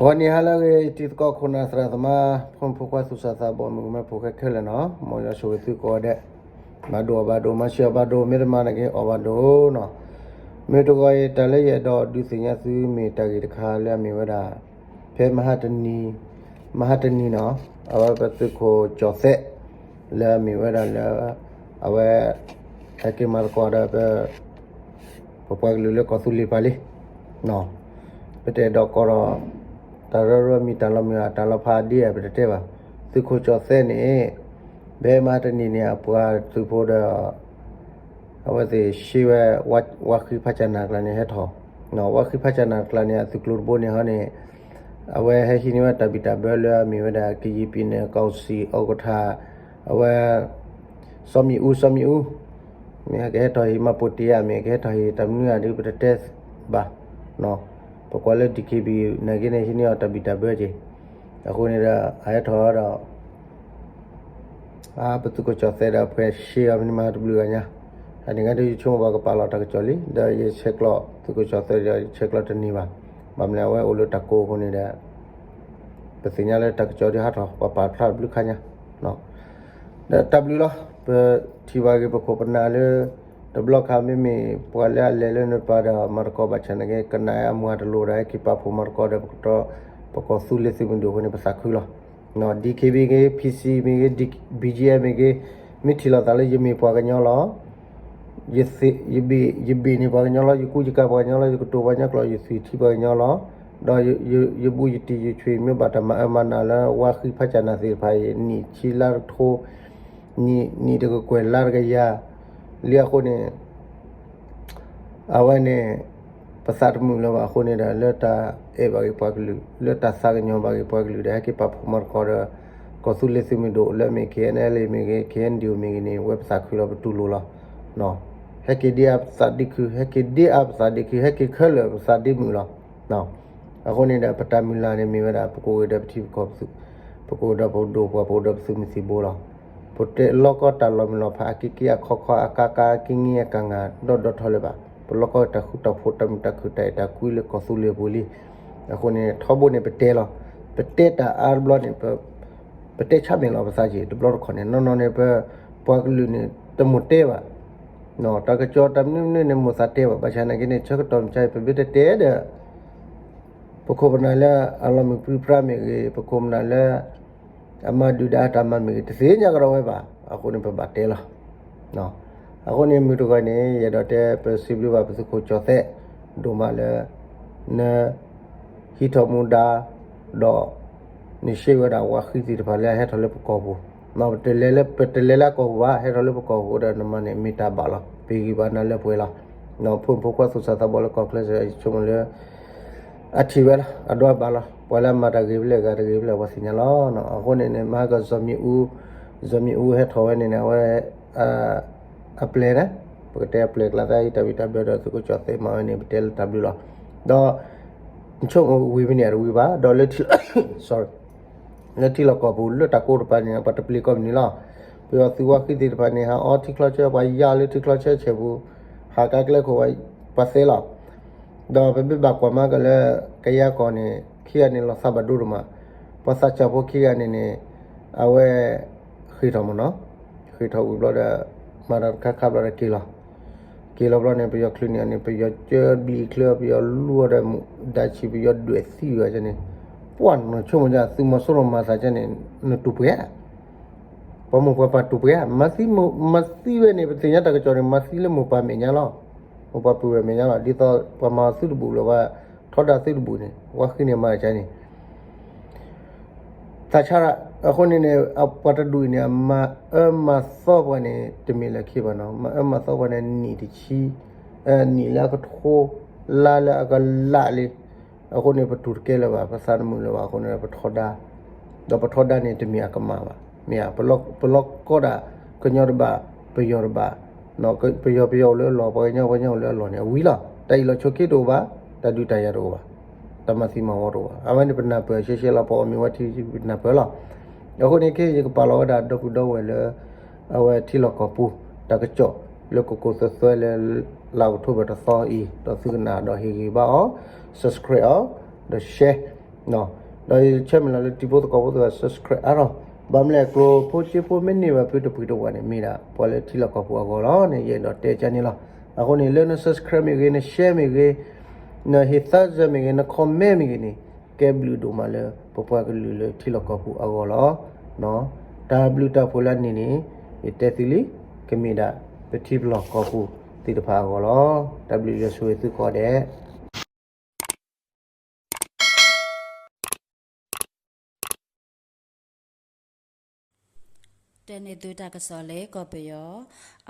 ဂီၤနံၤဟါလၢအဂ့ၤ တံၤသကိးခိၣ်နၢ်သရၣ်သမါ ဖိမုၣ်ဖိခွါသူၣ်စၢ်သးဘီၣ် မုၣ်ကမဲဖိဃဲခဲလၢာ်နီၤ, မ်ယွၤဆိၣ်ဂ့ၤသုကိးဂၤဒဲး, မၤဒိၣ်အီၣ်ဘၣ်ဒိၣ် မၤဆံးအီၣ်ဘၣ်ဒိၣ် မ့ၢ်တမၤန့ၣ်က့ၤအီၣ်ဘၣ်ဒိၣ်နီၤ. မ့ၢ်တဂီၤအံၤ တၢ်လၢယအဲၣ်ဒိးဒုးသ့ၣ်ညါသုမ့ၢ်တၢ်ဂ့ၢ်တခါလၢအမ့ၢ်ဝဲဒၣ် ဖဲမဟါတနံၤ, မဟါတနံၤနီၤ, အဝဲပသုးခိၣ်ကၠီၣ်သဲး လၢအမ့ၢ်ဝဲဒၣ်လၢ အဝဲ ဟဲက့ၤမၤသကိးဒီး ပပှၤကလုာ်လၢကီၢ်သူလ့ၤပၤလံ, ပတအဲၣ်ဒိးကိးဒီး တၢ်ရၢရၢမံၤ တၢ်လီၤမုၢ် တၢ်လီၤဖးဒ်အံၤ ပတတဲဘၣ်. သုးခိၣ်ကၠီၣ်သဲးန့ၣ် ဖဲမဟါတနံၤန့ၣ် အပှၤသုးဖိဒီး အဝဲသ့ၣ်ရှဲဝဲ ဝါဃံဖးကၠၣ်နၢ်ကျါန့ၣ်ဟဲထီၣ်, ဝါဃံဖးကၠၣ်နၢ်ကျါန့ၣ် အသုးကျိၤတဘိန့ၣ်ဟီန့ၣ် အဝဲဟဲဟံးန့ၢ်ဝဲတၢ်ဘံၣ်တၢ်ဘၢလၢအမ့ၢ်ဝဲဒၣ် ကယံၤပံၤန့ၣ် ကီၢ်စံၣ် အီကထါ အဝဲ စီၤမံၤအူ စီၤမံၤအူ မ့ၢ်ကဟဲထီၣ်ဟံးမၤပိာ်တ့ၢ်ဧါ မ့ၢ်ကဟဲထီၣ်ဟံးတၢ်မနုၤဧါဒီး ပတတဲဘၣ်, ပကွၢ်လၢ DKB နာ်က့န့ၣ် ဟံးန့ၢ်အီၤတၢ်ဘံၣ်တၢ်ဘၢက့ၤ, အဃိန့ၣ်ဒီး အဟဲထီၣ်ဒီး အါ ပသုးခိၣ်ကၠီၣ်သဲးဒီး ဖဲရှဲအီၤမ့ၢ်မၤတဘျုးဂၤညါ, တနံၤအံၤဒီးယဆိကမိၣ်ပှၤကပာ်လီၤတၢ်ကစီၣ်လံ, ဒီးယဆဲးကျိးသုးခိၣ်ကၠီၣ်သဲးဒီး ယဆဲးကျိးတန့ၢ်ဘၣ်, ဘၣ်မနုၤလဲၣ် အဝဲအိၣ်လၢတၢ်ကိးအဃိန့ၣ်ဒီး ပသ့ၣ်ညါလၢတၢ်ကစီၣ်ဒုးဟးထီၣ် ပှၤပာ်ဖျါတဘျုးခါညါ ဒီးတၢ်ဘျုးလီၤ. ပထံၣ်ဘၣ်ဂ့ၤ ပခိၣ်ပနၢ်လၢ တဘျီခါမ့မ့ၢ်ပှၤလၢအလဲၤလၢနပၤဒီး မၤသကိးဘၣ်ဆၣ်နာ်က့ ကနၣ်အမုၢ်အတလိၤဒီး ဟဲက့ၤပာ်ဖှိၣ်မၤသကိးဒီး ပကတီၢ် ပကီၢ်သူလ့ၤသုးမုၢ်ဒိၣ်အဃိန့ၣ် ပသးခုလီၤ. DKB မ့ၢ်ဂ့ၤ PC မ့ၢ်ဂ့ၤ BGF မ့ၢ်ဂ့ၤ မ့ၢ်ထံၣ်လိာ်သးလၢယမ့ၢ်ပှၤကညီလီၤ ယဘ့ၣ်န့ၢ်ပှၤကညီလီၤ, ယကူယကၤပှၤကညီလီၤ, ယကတိၤပှၤကညီကျိာ်, ယသွံၣ်ထံပှၤကညီလီၤ, ဒီးယဘူးယတံၢ်ယဆွ့ၣ်မ့ၢ်ဘၣ်တၢ်မၤအၢမၤနးလၢဝါဃံဖးကၠၣ်နၢ်သ့ၣ်တဖၣ်အံၤ နံၣ်ဆံလါတထိ နံၣ်တကကွဲၢ်လါတကယၤ လံအဃိန့ၣ် အဝဲန့ၣ် ပသးတမုာ်လၢၤဘၣ်အဃိန့ၣ်ဒီး လၢတၢ်အဲၣ်ဘၣ်ဂ့ၤပှၤကလုာ် လၢတၢ်သးကညီၤဘၣ်ဂ့ၤပှၤကလုာ်ဒီး ဟဲက့ၤပာ်ဖှိၣ်မၤသကိးဒီး ကီၢ်သူလ့ၤသုးမုၢ်ဒိၣ်လၢအမ့ၢ် KNLA မ့ၢ်ဂ့ၤ KNDO မ့ၢ်ဂ့ၤန့ၣ် ဝဲပသးခုလီၤ ပတူၢ်လိာ်လီၤ. ဟဲက့ၤဒ်အပသးဒ့ခု, ဟဲက့ၤဒ်အပသးဒ့ခု, ဟဲက့ၤခဲလၢာ်ပသးဒ့မုာ်လီၤ. အဃိန့ၣ်ဒီး ပတၢ်မုၢ်လၢ်န့ၣ်မ့ၢ်ဝဲဒၣ် ပကအိၣ်ဂ့ၤဒီးပထံပကီၢ်ပသူ, ပကအိၣ်ဒီးပဒိၣ်ပှၤ ပအိၣ်ဒီးပသုးမုၢ်သံၣ်ဘိလီၤ. ပတလီကီတၢ်လီၤမုၢ်လီၤဖး အက့က့အခီခီ အကါကါ အက့င့အကငၢ် ဒီဒီထီလၢၤဘၣ်. ပလီကီတၢ်ဃူတၢ်ဖိး တၢ်မုာ်တၢ်ခုၣ် တၢ်အဲၣ်တၢ်ကွံလၢကီၢ်သူလ့ၤပူၤလံ. အဃိန့ၣ် ထီဘိန့ၣ် ပတဲလီၤ. ပတဲတၢ်အါတဘျီန့ၣ် ပတဲဆါမဲာ်လီၤပသးက့ၤ တဘျီတခီၣ်န့ၣ် နီၢ်နီၢ်န့ၣ် ပပှၤကလုာ်န့ၣ် တမိၣ်တဲဘၣ်. တၢ်ကစီၣ်တၢ်မနုၤမနုၤန့ၣ် မိၢ်သးတဲဘၣ်. ဘၣ်ဆၣ်နာ်က့န့ၣ် ဆၢကတီၢ်မ့ၢ်ကါအံၤ ပမ့ၢ်တတဲဒီး ပခိၣ်ပနၢ်လၢအလီၤမုၢ်ပြံပြါမ့ၢ်ဂ့ၤ, ပခိၣ်ပနၢ်လၢ အမၤဒုၣ်ဒါတၢ်မၤမ့ၢ်ဂ့ၤ, တသ့ၣ်ညါကဒီးဝဲဘၣ်. အဃိန့ၣ် ပဘၣ်တဲလီၤ. အဃိန့ၣ် မုၢ်တဂီၤန့ၣ် ယအဲၣ်ဒိးတဲ ပစံးဘျုးဘၣ်ပသုးခိၣ်ကၠီၣ်သဲး ဒိၣ်မးလၢ န ဟံးထီၣ်မူဒါ ဒီး နရှဲဝဲဒၣ်ဝါဃံသ့ၣ်တဖၣ်လၢအဟဲထီၣ်လၢပကီၢ်ပူၤ, ပတလဲၤလၢအကီၢ်ပူၤဘၣ်, ဟဲထီၣ်လၢပကီၢ်ပူၤဒီး နမၤန့ၣ်မ့ၢ်တၢ်ဘၣ်လီၤ. ပဟ့ၣ်ဂံၢ်ဘါနၤလၢပှဲၤလီၤ. ဖိမုၣ်ဖိခွါသူၣ်စၢ်သးဘီၣ်လၢကီၢ်ချၢစ့ၢ် ယဆိကမိၣ်လၢ အထံၣ်ဝဲလီၤ, အဒိအဘၣ်လီၤ. ပှၤလၢအမၤတၢ်ဂ့ၤဖဲလဲၣ် ဂၤတဂ့ၤဖဲလဲၣ် ပှၤသ့ၣ်ညါလီၤ. အဃိန့ၣ်န့ၣ် မဟါကီၢ်စီၤမံၤအူ, စီၤမံၤအူဟဲထီၣ်ဝဲန့ၣ်န့ၣ် အဝဲ အပျဲၢ်န့ၣ်, ပကတဲအပျဲၢ်ကျါသၢအံၤ တၢ်ဘံၣ်တၢ်ဘၢဒီးသုးခိၣ်ကၠီၣ်သဲးမၤဝဲန့ၣ် ပတဲလၢတၢ်ဘျုးလီၤ. ဒီး နဆိကမိၣ်ဝံၤဖဲန့ၣ်တဝံၤဘၣ်, ဒီးလၢထံ sorry လၢထံလီၢ်ကီၢ်ပူၤ လၢတၢ်ကိးတပၤန့ၣ် ပှၤတပျံၤကိးမုၢ်နံၤလီၤ. ပယီၤသုးဝါဃံသ့ၣ်တဖၣ်န့ၣ် ဟးအီထံချီဆၢ ပှၤယါလၢထံချီဆၢဆဲးပူၤ, ဟးကါကျဲခိၣ် ပှၤသ့လီၤ. ဒီးပမ့ၢ်ဘၣ်ကွၢ်မးကလၢ ကယၤကီၢ်န့ၣ် ခံဂၤန့ၣ်လီၤသးဘၣ်ဒိဒိၣ်မး, ပှၤသးစၢ်ဖိခံဂၤန့ၣ်န့ၣ် အဝဲ ဃ့ၢ်ထီၣ်မ့ၢ်နီၤ, ဃ့ၢ်ထီၣ်ဝံၤဘျီဒီး မၤတၢ်တခါခါဘျီဒီးက့ၤလီၤ. က့ၤလီၤဘျီန့ၣ် ပယီၤချုးန့ၢ်အီၤန့ၣ် ပယီၤကၢဘျံးချၢ ပယီၤလူအီၤဒီး ဒါဆံး ပယီၤဒွဲၣ်သံဝဲကန့ၣ်, ပှၤနဆိကမိၣ်ဒ် သုးမီၤစိရိၤမၤသးကန့ၣ် နတူၢ်ပှဲၤဧါ, ပှၤမိၢ်ပှၤပၢ်တူၢ်ပှဲၤဧါ, မၤသံဝဲန့ၣ် ပသ့ၣ်ညါတၢ်ကစီၣ်န့ၣ် မၤသံလၢမိၢ်ပၢ်မဲာ်ညါလီၤ. မိၢ်ပၢ်ပုၢ်ဝဲၢ်မဲာ်ညါလီၤ. ဒ်သိးပှၤမၤသုတဘူးလၢၤဘၣ်, ထီဒါသုတဘူးန့ၣ် ဝါဃံန့ၣ်မၤကန့ၣ် သးဆါရၣ်. အဃိန့ၣ်န့ၣ် ပှၤတဒူၣ်အံၤန့ၣ် အမၤအၢမၤသီပှၤန့ၣ် တမ့ၢ်လၢခံဘၣ်နီၤ, မၤအၢမၤသီပှၤန့ၣ် နံၣ်တဆံ, နံၣ်လၢအကထိ, လါလၢအကလးလံ. အဃိန့ၣ် ပတူၢ်တကဲလၢၤဘၣ်, ပသးတမုာ်လၢၤဘၣ်အဃိန့ၣ် ပထီဒါ, ဒီးပထီဒါန့ၣ် တမ့ၢ်အကမၣ်ဘၣ်, မ့ၢ်ဧါ, ပလီၢ်ကီဒၣ် ကညီတဘၣ်, ပယီၤတဘၣ်, ပယီၤပယီၤအိၣ်လၢအလီၢ်, ပှၤကညီ ပှၤကညီအိၣ်လၢအလီၢ်န့ၣ် အဝံၤလီၤ. တၢ်အ့ၣ်လိာ်ဆိးက့တအိၣ်ဘၣ်, တၢ်ဒုးတၢ်ယၤတအိၣ်ဘၣ်, တၢ်မၤသံမၤဝီတအိၣ်ဘၣ်. အဝဲန့ၣ်ပနၢ်ပၢၢ်ရှဲရှဲလီၤ, ပအီၣ်မ့ၤဝဲထံပနၢ်ပၢၢ်လီၤ. အဃိန့ၣ် ခဲအံၤယကပာ်လီၤဝဲဒၣ် ဒီပုၢ်ဒီဝဲၢ်လၢ အဝဲထံလီၢ်ကီၢ်ပူၤ တၢ်ကစီၣ်လၢကိၢ်ကိၢ်သွဲသွဲလၢ လါအီးကထိဘၢၣ်တသီအံၤ, ဒီးသုကနၣ်ဒီးဟ့ၣ်ဂံၢ်ဘါအီၤ, subscribe အီၤ, ဒီး share ဒီးယဆၢမုၢ်လၢ်လၢတံၤဖိသကိးဖိသ့ၣ်တဖၣ် subscribe အါထီၣ်, ဘၣ်မနုၤလဲၣ် ကျိၣ်ဖိစ့ဖိမ့ၢ်န့ၢ်ဘၣ်ဖုတပှ့ၤတဝးန့ၣ် မ့ၢ်ဒၣ်ပှၤလၢထံလီၢ်ကီၢ်ပူၤအဂီၢ်လီၤန့ၣ် ယအဲၣ်ဒိးတဲကန့ၣ်လီၤ. အဃိန့ၣ် လၢန subscribe မ့ၢ်ဂ့ၤ, န share မ့ၢ်ဂ့ၤ, နဟ့ၣ်သးစၢ်မ့ၢ်ဂ့ၤ, န comment မ့ၢ်ဂ့ၤန့ၣ် ကဲဘျုးဒိၣ်မးလၢပပှၤကလုာ်လၢထံလီၢ်ကီၢ်ပူၤအဂီၢ်လီၤ. တၢ်ဘျုးတၢ်ဖှိၣ်လၢအနံၤန့ၣ် ယတဲသုလံ, ကမ့ၢ်ဒၣ်ပထံပလီၢ်ကီၢ်ပူၤသ့ၣ်တဖၣ်အဂီၢ်လီၤ. တၢ်ဘျုးယွၤဆိၣ်ဂ့ၤသုကိးဂၤဒဲး. တဲန့ၢ်သုတၢ်ကစီၣ်လၢကီၢ်ပယီၤ,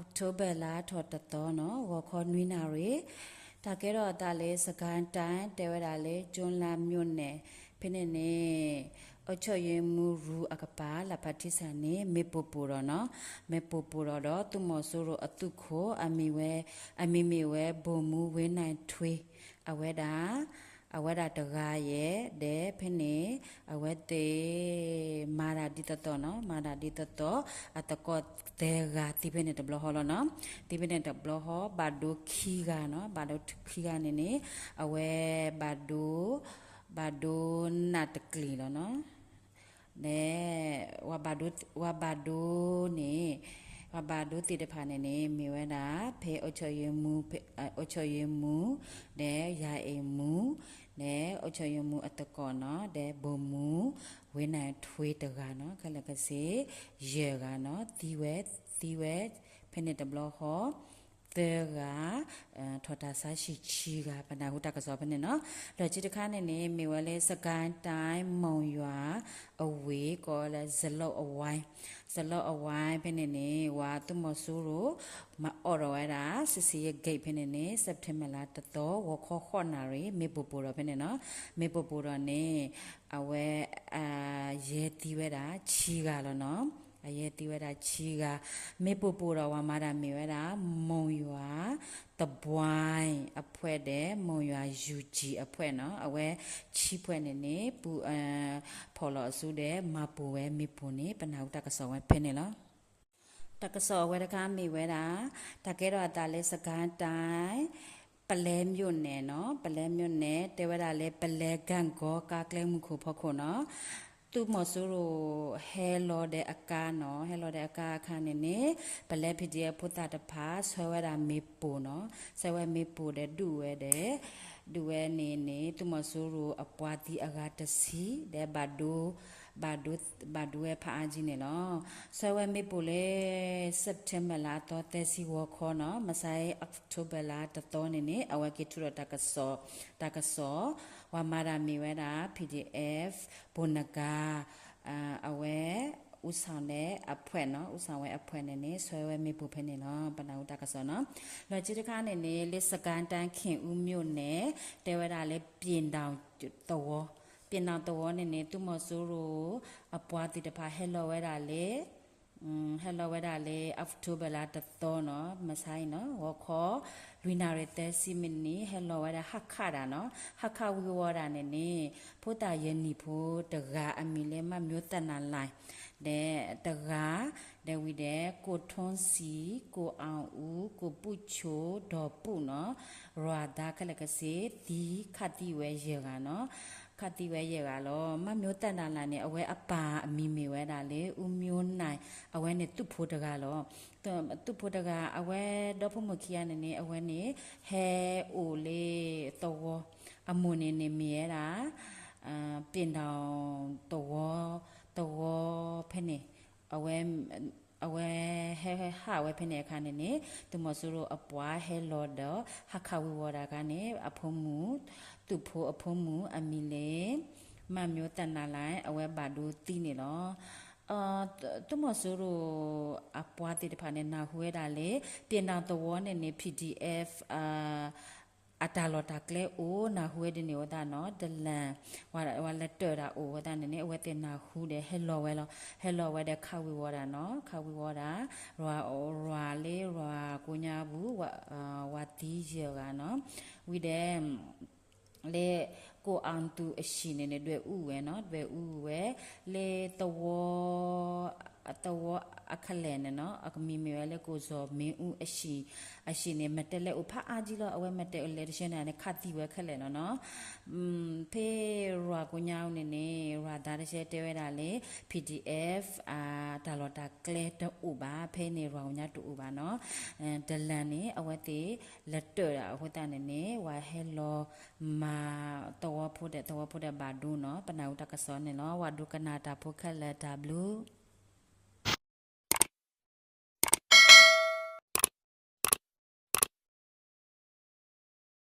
October လါထီၣ်တသီနီၤ ဂီၤခီနွံနၣ်ရံၣ်, တၢ်ကဲထီၣ်အသးလၢ စကဲတၢ် တဲဝဲဒၣ်လၢ ကၠိလါမိၢ်နဲၣ် ဖဲန့ၣ်န့ၣ် အုပ်ချုပ်ရေးမှူးရူအကပၤ လၢဖးထံဆၣ်န့ၣ် မ့ၢ်ပိာ်ပိာ်ဒီးနီၤ, မ့ၢ်ပိာ်ပိာ်ဒီးဒီး သုးမီၤစိရိၤအသုးခိၣ် အမံၤဝဲ, အမံၤမ့ၢ်ဝဲ ဗိုလ်မှူး ဝ့နၢၣ်ထွ့ အဝဲဒၣ် အဝဲဒၣ်တဂၤယဲၢ် ဒီးဖဲန့ၣ် အဝဲသ့ၣ် မၤတၢ်ဒ်သိးသိးနီၤ, မၤတၢ်ဒ်သိးသိး အသကိးသၢဂၤသံဖဲန့ၣ်တဘျီဃီလီၤနီၤ, သံဖဲန့ၣ်တဘျီဃီ ဘၣ်ဒိခံဂၤနီၤ, ဘၣ်ဒိခံဂၤန့ၣ်န့ၣ် အဝဲ ဘၣ်ဒိ ဘၣ်ဒိနၢ်တကျံၤလီၤနီၤ ဒီး ဝၤဘၣ်ဒိန့ၣ်, ဝၤဘၣ်ဒိသ့ၣ်တဖၣ်န့ၣ်န့ၣ် မ့ၢ်ဝဲဒၣ် ဖဲ အုပ်ချုပ်ရေးမှူး, အုပ်ချုပ်ရေးမှူး ဒီး ရာအိမ်မှူး ဒီး အုပ်ချုပ်ရေးမှူးအသကိးနီၤ, ဒီး ဗိုလ်မှူး ဝ့နၢၣ်ထွ့ တဂၤနီၤ, ခဲလၢာ်ခဲဆ့ ယဲၢ်ဂၤနီၤ, သံဝဲ, သံဝဲ ဖဲန့ၣ်တဘျီဃီ သၢဂၤ ထီၣ်တၢ်ဆါဟံၣ်ဆံဂၤ ပနၢ်ဟူတၢ်ကစီၣ်ဖဲန့ၣ်နီၤ. လီၢ်ခံတခါန့ၣ်န့ၣ် မ့ၢ်ဝဲလၢ စစ်ကိုင်းတိုင်း မုံရွာ အဝ့ၢ် ကိးလၢ ဇလုပ်အဝိုင်း, ဇလုပ်အဝိုင်း ဖဲန့ၣ်န့ၣ် ဝၤသုးမီၤစိရိၤ မၤအိးထီၣ်ဝဲဒၣ် စစ်ဆေးရေးဂိတ် ဖဲန့ၣ်န့ၣ် September လါတသီ ဂီၤခီဃိးနၣ်ရံၣ် မ့ၢ်ပိာ်ပိာ်ဒီးဖဲန့ၣ်နီၤ, မ့ၢ်ပိာ်ပိာ်ဒီးန့ၣ် အဝဲ အယဲၢ်သံဝဲဒၣ်ဆံဂၤလီၤနီၤ, အယဲၢ်သံဝဲဒၣ်ဆံဂၤ, မ့ၢ်ပိာ်ပိာ်ဒီးဝၤမၤတၢ်မ့ၢ်ဝဲဒၣ် မုံရွာ သဘွိုင်း အဖွဲ့ ဒီး မုံရွာ ယူၵ်ႉကၠံၣ် အဖွဲ့ နီၤ, အဝဲဆံဖှဲးန့ၣ်န့ၣ် ပူၤ ဖီၣ်လီၤအစုဒီး မၤပိာ်ဝဲမ့ၣ်ပိၢ်န့ၣ် ပနၢ်ဟူတၢ်ကစီၣ်ဝဲဖဲန့ၣ်လီၤ. တၢ်ကစီၣ်အဝဲတခါမ့ၢ်ဝဲဒၣ် တၢ်ကဲထီၣ်အသးလၢ စစ်ကိုင်းတိုင်း ပုလဲမြို့နယ် နီၤ, ပုလဲမြို့နယ် တဲဝဲဒၣ်လၢ ပုလဲကၣ်ကီကါကျဲမုၢ်ခိၣ်ဖီခိၣ်နီၤ, သုးမီၤစိရိၤဟဲလီၤဒီးအကါနီၤ, ဟဲလီၤဒီးအကါအခါန့ၣ်န့ၣ် ပုလဲ PDF ဖိသၣ်တဖၣ် ဆှၢဝဲဒၣ်မ့ၣ်ပိၢ်နီၤ, ဆှၢဝဲမ့ၣ်ပိၢ်ဒီးဒုးဝဲဒီး ဒုးဝဲန့ၣ်န့ၣ် သုးမီၤစိရိၤအပှၤသံအဂၤတဆံ ဒီးဘၣ်ဒိ ဘၣ်ဒိ ဘၣ်ဒိဝဲဖးအါကံန့ၣ်လီၤ. ဆှၢဝဲမ့ၣ်ပိၢ်လၢ September လါအသီသၢဆံဂီၤခီနီၤ, မဆါ October လါတသီန့ၣ်န့ၣ် အဝဲက့ၤထုးထီၣ်တၢ်ကစီၣ်, တၢ်ကစီၣ် ဝၤမၤတၢ်မ့ၢ်ဝဲဒၣ် PDF ဗိုလ်နဂါး အဝဲ ဦးဆောင်တဲ့အဖွဲ့နီၤ, ဦးဆောင်ဝဲအဖွဲ့ န့ၣ်န့ၣ် ဆှၢဝဲမ့ၣ်ပိၢ်ဖဲန့ၣ်လီၤ. ပနၢ်ဟူတၢ်ကစီၣ်နီၤ. လီၢ်ခံတခါန့ၣ်န့ၣ် လၢ စစ်ကိုင်းတိုင်း ခင်ဦးမြို့နယ် တဲဝဲဒၣ်လၢ ပျဉ်ထောင်သဝီ, ပျဉ်ထောင်သဝီန့ၣ်န့ၣ် သုးမီၤစိရိၤအပှၤသ့ၣ်တဖၣ်ဟဲလီၤဝဲဒၣ်လၢ ဟဲလီၤဝဲဒၣ်လၢ October လါတသီနီၤ, မဆါအံၤနီၤ, ဂီၤခီ လွံၢ်နၣ်ရံၣ်သၢဆံမံးနံး ဟဲလီၤဝဲဒၣ် ဟးခးတၢ်နီၤ, ဟးခးဝံၤဝီတၢ်န့ၣ်န့ၣ် ဖိသၣ်ယဲၢ်နံၣ်ဖိတဂၤ အမံၤလၢ မမျိုးသက်နိုင်လှိုင် ဒီးတဂၤ, ဒီးဝံၤဒီး ကိုထွန်းစံ, ကိုအောင်ဦး, ကိုပုချို, ဒေါ်ပုနီၤ, ရွာသားခဲလၢာ်ခဲဆ့ သံခးသံဝဲယဲၢ်ဂၤနီၤ, ခးသံဝဲယဲၢ်ဂၤလီၤ. မမျိုးသက်နိုင်လှိုင်န့ၣ် အဝဲအပၢ်အမံၤမ့ၢ်ဝဲဒၣ်လၢ ဦးမျိုးနိုင်, အဝဲန့ၣ်သုးဖိတဂၤလီၤ. သုးဖိတဂၤ အဝဲဒီဖိမိၢ်ခံဂၤန့ၣ်န့ၣ် အဝဲန့ၣ် ဟဲအိၣ်လၢသဝီ, အမိၢ်န့ၣ်န့ၣ်မ့ၢ်ဝဲဒၣ် ပျဉ်ထောင်သဝီ, သဝီဖဲန့ၣ် အဝဲ အဝဲဟဲဟးဝဲဖဲန့ၣ်အခါန့ၣ်န့ၣ် သုးမီၤစိရိၤအပှၤဟဲလီၤဒီး ဟးခးဝံၤဝီတၢ်အခါန့ၣ် အဖိမုၣ်, သုးဖိအဖိမုၣ်အမံၤလၢ မမျိုးသက်နိုင်လှိုင် အဝဲဘၣ်ဒိသံန့ၣ်လီၤ. သုးမီၤစိရိၤအပှၤသ့ၣ်တဖၣ်န့ၣ် နၢ်ဟူဝဲဒၣ်လၢ ပျဉ်ထောင်သဝီန့ၣ်န့ၣ် PDF အတၢ်လီၢ်တၢ်ကျဲအိၣ် နၢ်ဟူဝဲဒ်န့ၣ်အဃိသတးနီၤ တလၢ် ဝဲလဲၤတၢၢ်တၢ်အိၣ်အဃိသတးန့ၣ်န့ၣ် အဝဲသ့ၣ်နၢ်ဟူဒီးဟဲလီၤဝဲလီၤ. ဟဲလီၤဝဲဒီးခးဝံၤဝီတၢ်နီၤ ခးဝံၤဝီတၢ် ရွာ, ရွာလၢရွာကိးညါပူၤ ဝၤသံယဲၢ်ဂၤနီၤ ဝံၤဒီး လၢကိးအီၣ်သူးအဟံၣ်န့ၣ်န့ၣ် ဒွဲၣ်အူဝဲနီၤ ဒွဲၣ်အူဝဲ လၢသဝီ သဝီအခဲလၢာ်န့ၣ်နီၤ အကမံၤမ့ၢ်ဝဲလၢ ကိၣ်စီၤမ့ၣ်အူအဟံၣ်, အဟံၣ်န့ၣ် မတဲလဲၤအိၣ်ဖးအါကံလီၤ, အဝဲမတဲလဲၤတဆှဲန့ၣ်န့ၣ် ခးသံဝဲခဲလၢာ်နီၤနီၤ. ဖဲယွၤကိညါအံၤန့ၣ်န့ၣ် ယွၤသးတဆှဲတဲဝဲဒၣ်လၢ P D F တၢ်လီၢ်တၢ်ကျဲတအိၣ်ဘၣ်, ဖဲန့ၣ်ယွၤကိညါတအိၣ်ဘၣ်နီၤ. တလၢ်န့ၣ် အဝဲသ့ၣ်လဲၤတၢၢ်ဒၣ်အဃိသတးန့ၣ်န့ၣ် ဝဲဟဲလီၤမၤသဝီဖိဒီး သဝီဖိဒီးဘၣ်ဒိနီၤ, ပနၢ်ဟူတၢ်ကစီၣ်န့ၣ်လီၤ. ဝဲဒိကနၣ်တၢ်ဖိခဲလၢာ်တၢ်ဘျုး